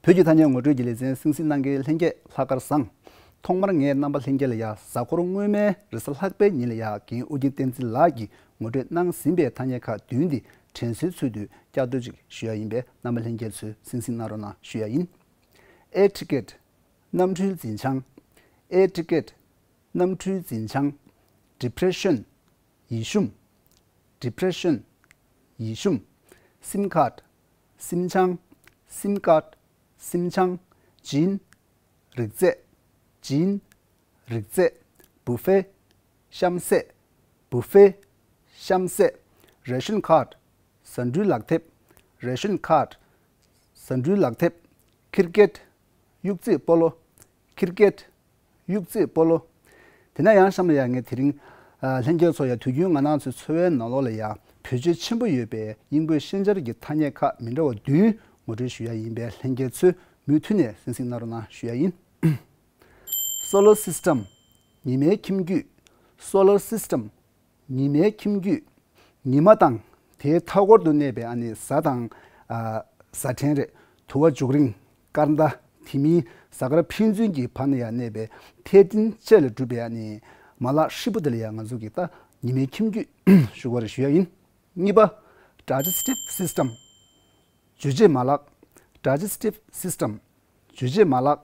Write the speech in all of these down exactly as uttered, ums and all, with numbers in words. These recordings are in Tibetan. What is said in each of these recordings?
བོད་ཀྱི་ཐ་སྙད་ངོ་སྤྲོད་ཀྱི་ལེ་ཚན་གསན་གཟིགས་གནང་མཁན་ལྷན་རྒྱས་ལྷག་དཀར་བཟང་། ཐོག་མར་ངས་རྣམ་པ་ལྷན་རྒྱས་ལ་ཡ་གཟའ་འཁོར་སྔོན་མའི་རེས་གཟའ་ལྷག་པའི་ཉིན་ལ་ཡ་རྒན་ཨོ་རྒྱན་བསྟན་འཛིན་ལགས་ཀྱིས་ངོ་སྤྲོད་གནང་ཟིན་པའི་ཐ་སྙད་ཁག་བདུན་འདི་དྲན་གསོའི་ཚུལ་དུ་བསྐྱར་ཟློས་ཅིག་ཞུ་ཡ་ཡིན་པས་རྣམ་པ་ལྷན་རྒྱས་ཚོས་གསན་གཟིགས་གནང་རོགས་གནང་ཞུ་ཡ་ཡིན། Etiquette། གནམ་གྲུའི་འཛིན་བྱང་། Etiquette། གནམ་གྲུའི་འཛིན་བྱང་། Depression། ཡིད་ཞུམ། Depression། ཡིད་ཞུམ། SIM card། སིམ་ཆང་། SIM card། སིམ་ཆང་། Gin། རིགས་རྫས། Gin། རིགས་རྫས། Buffet། གཤམ་གསལ། Buffet། གཤམ་གསལ། Ration card། ཟ་འབྲུའི་ལག་དེབ། Ration card། ཟ་འབྲུའི་ལག་དེབ། Cricket། གཡུག་རྩེད་སྤོ་ལོ། Cricket། གཡུག་རྩེད་སྤོ་ལོ། དེ་ན་ཡང་གཤམ་ལ་ཡང་ངས་དེ་རིང་ཨ་ལྷན་རྒྱས་ཚོ་ཡང་དུས་རྒྱུན་ང་རང་ཚོའི་འཚོ་བའི་ནང་ལོགས་ལ་ཡང་བེད་སྤྱོད་ཆེན་པོ་ཡོད་པའི་དབྱིན་བོད་ཤན་སྦྱར་གྱི་ཐ་སྙད་ཁག་མི་འདྲ་བ་བདུན་ངོ་སྤྲོད་ཞུ་ཡ་ཡིན་པས་ལྷན་རྒྱས་ཚོས་མུ་མཐུད་ནས་གསན་གཟིགས་གནང་རོགས་གནང་ཞུ་ཡ་ཡིན། Solar system། ཉི་མའི་ཁྱིམ་རྒྱུད། Solar system། ཉི་མའི་ཁྱིམ་རྒྱུད། ཉི་མ་དང་དེའི་མཐའ་འཁོར་དུ་གནས་པའི་ཨ་ནི་གཟའ་དང་། ཨ། གཟའ་ཕྲན་རེད། དུ་བ་མཇུག་རིང་། སྐར་མདའ། དེ་མིན་གཟའ་སྐར་ཕན་ཚུན་གྱི་བར་ན་ཡང་གནས་པའི་ཐལ་རྟེན་བཅས་ལས་གྲུབ་པའི་ཨ་ནི་མ་ལག་ཧྲིལ་པོ་དེ་ལ་ཡང་ང་ཚོ་གིས་ད་ཉི་མའི་ཁྱིམ་རྒྱུད་ཞུ་དགོས་རེད་ཞུ་ཡ་ཡིན། གཉིས་པ། Digestive system། འཇུ་བྱེད་མ་ལག། Digestive system། འཇུ་བྱེད་མ་ལག།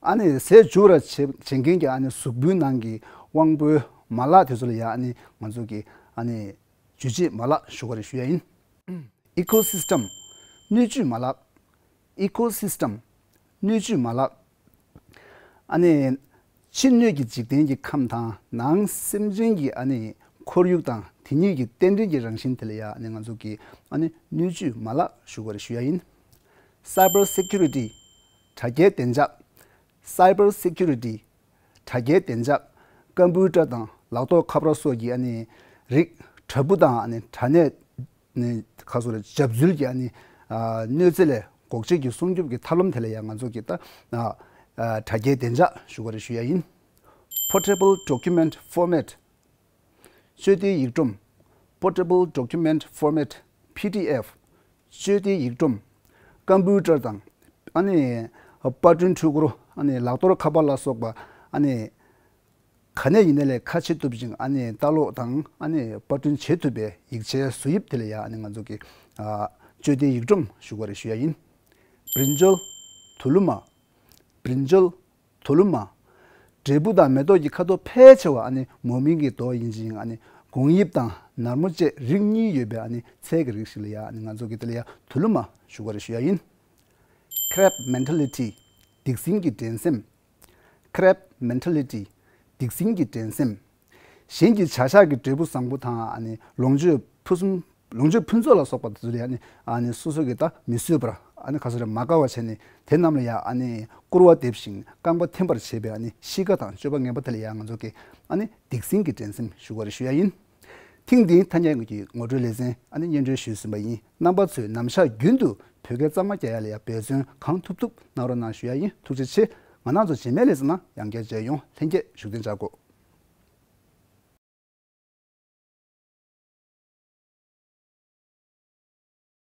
ཨ་ནི་ཟས་འཇུ་བར་བྱེད་བྱེད་མཁན་གྱི་ཨ་ནི་གཟུགས་པོའི་ནང་གི་དབང་པོའི་མ་ལག་དེ་ཚོ་ལ་ཡང་ཨ་ནི་ང་ཚོ་གི་ཨ་ནི་འཇུ་བྱེད་མ་ལག་ཞུ་དགོས་རེད་ཞུ་ཡ་ཡིན། Ecosystem། སྣོད་བཅུད་མ་ལག། Ecosystem། སྣོད་བཅུད་མ་ལག། ཨ་ནི་ཕྱི་སྣོད་ཀྱི་འཇིག་རྟེན་གྱི་ཁམས་དང་ནང་སེམས་ཅན་གྱི་ཨ་ནི་ཁོར་ཡུག་དང་དེ་གཉིས་ཀྱི་རྟེན་འབྲེལ་གྱི་རང་བཞིན་དེ་ལ་ཡང་ཨ་ནི་ང་ཚོ་གིས་ཨ་ནི་སྣོད་བཅུད་མ་ལག་ཞུ་དགོས་རེད་ཞུ་ཡ་ཡིན། Cyber security། དྲ་རྒྱའི་བདེ་འཇགས། Cyber security། དྲ་རྒྱའི་བདེ་འཇགས། ཀམ་པུ་ཊར་དང་ལག་ཐོགས་ཁ་པར་སོགས་ཀྱི་ཨ་ནི་རིགས་དྲ་འབུ་དང་ཨ་ནི་དྲ་གནས་ནི་ཁ་སོ་རེ་འཇབ་རྫུལ་གྱི་ཨ་ནི་ཨ་གནོད་འཚེ་ལས་འགོག་བྱེད་ཀྱི་སྲུང་སྐྱོབ་ཀྱི་ཐབས་ལམ་དེ་ལ་ཡང་ང་ཚོ་གིས་ད་ཨ་ཨ་དྲ་རྒྱའི་བདེ་འཇགས་ཞུ་དགོས་རེད་ཞུ་ཡ་ཡིན། Portable document format། སྤྱོད་བདེའི་ཡིག་སྒྲོམ། Portable document format། P D F། སྤྱོད་བདེའི་ཡིག་སྒྲོམ། ཀམ་པུ་ཊར་དང་ཨ་ནི་པར་སྐྲུན་འཕྲུལ་འཁོར། ཨ་ནི་ལག་རྡོར་ཁ་པར་ལ་སོགས་པ་ཨ་ནི་ག་ནས་ཡིན་ནའི་ལས་ཁ་ཕྱེ་ཐུབ་ཅིང་ཨ་ནི་ལྟ་ཀློག་དང་ཨ་ནི་པར་སྐྲུན་བྱེད་ཐུབ་པའི་ཡིག་ཆའི་བཟོ་དབྱིབས་དེ་ལ་ཡང་ཨ་ནི་ང་ཚོ་གིས་ཨ་སྤྱོད་བདེའི་ཡིག་སྒྲོམ་ཞུ་དགོས་རེད་ཞུ་ཡ་ཡིན། བྲིན་ཅོལ། དུ་ལུ་མ། བྲིན་ཅོལ། དུ་ལུ་མ། འབྲས་བུ་དང་མེ་ཏོག་གི་ཁ་དོག་ཕལ་ཆེ་བ་ཨ་ནི་མོ་མིག་གི་མདོག་ཡིན་ཅིང་ཨ་ནི་སྒོང་དབྱིབས་དང་ནར་མོ་བཅས་རིགས་གཉིས་ཡོད་པའི་ཨ་ནི་ཚལ་གྱི་རིགས་ཤིག་ལ་ཡང་ཨ་ནི་ང་ཚོ་གིས་དེ་ལ་ཡང་དུ་ལུ་མ་ཞུ་དགོས་རེད་ཞུ་ཡ་ཡིན། Crab mentality། སྡིག་སྲིན་གྱི་འགྲན་སེམས། Crab mentality། སྡིག་སྲིན་གྱི་འགྲན་སེམས། གཞན་གྱི་བྱ་བཞག་གི་འབྲས་བུ་བཟང་པོ་དང་ཨ་ནི་ལོངས་སྤྱོད་ཕུན་སུམ། ལོངས་སྤྱོད་ཕུན་ཚོགས་ལ་སོགས་པ་དེ་ཚོ་ལ་ཡང་ཨ་ནི་ཨ་ནི་སོ་སོ་གིས་ད་མི་བཟོད་པར་ཨ་ནི་ག་ཚོད་རེ་མ་དགའ་བ་བྱས་ནས་དེ་རྣམས་ལ་ཡང་ཨ་ནི་སྐུར་བ་འདེབས་ཤིང་རྐང་པ་འཐེན་པར་བྱེད་པའི་ཨ་ནི་གཤིས་ཀ་དང་སྤྱོད་པ་ངན་པ་དེ་ལ་ཡང་ང་ཚོ་གིས་ཨ་ནི་སྡིག་སྲིན་གྱི་འགྲན་སེམས་ཞུ་དགོས་རེད་ཞུ་ཡ་ཡིན། ཐེངས་འདིའི་ཐ་སྙད་ཀྱི་ངོ་སྤྲོད་ལེ་ཚན་ཨ་ནི་སྙན་སྒྲོན་ཞུས་ཟིན་པ་ཡིན། རྣམ་པ་ཚོས་ནམ་ཞག་རྒྱུན་དུ་བོད་སྐད་གཙང་མ་རྒྱག་ཡ་ལ་ཡང་འབད་བརྩོན་གང་ཐུབ་ཐུབ་གནང་རོགས་གནང་ཞུ་ཡ་ཡིན། ཐུགས་རྗེ་ཆེ། ང་རང་ཚོ་རྗེས་མའི་ལེ་ཚན་ནང་ཡང་བསྐྱར་མཇལ་ཡོང་། ལྷན་རྒྱས་བཞུགས་གདན་འཇགས་དགོས།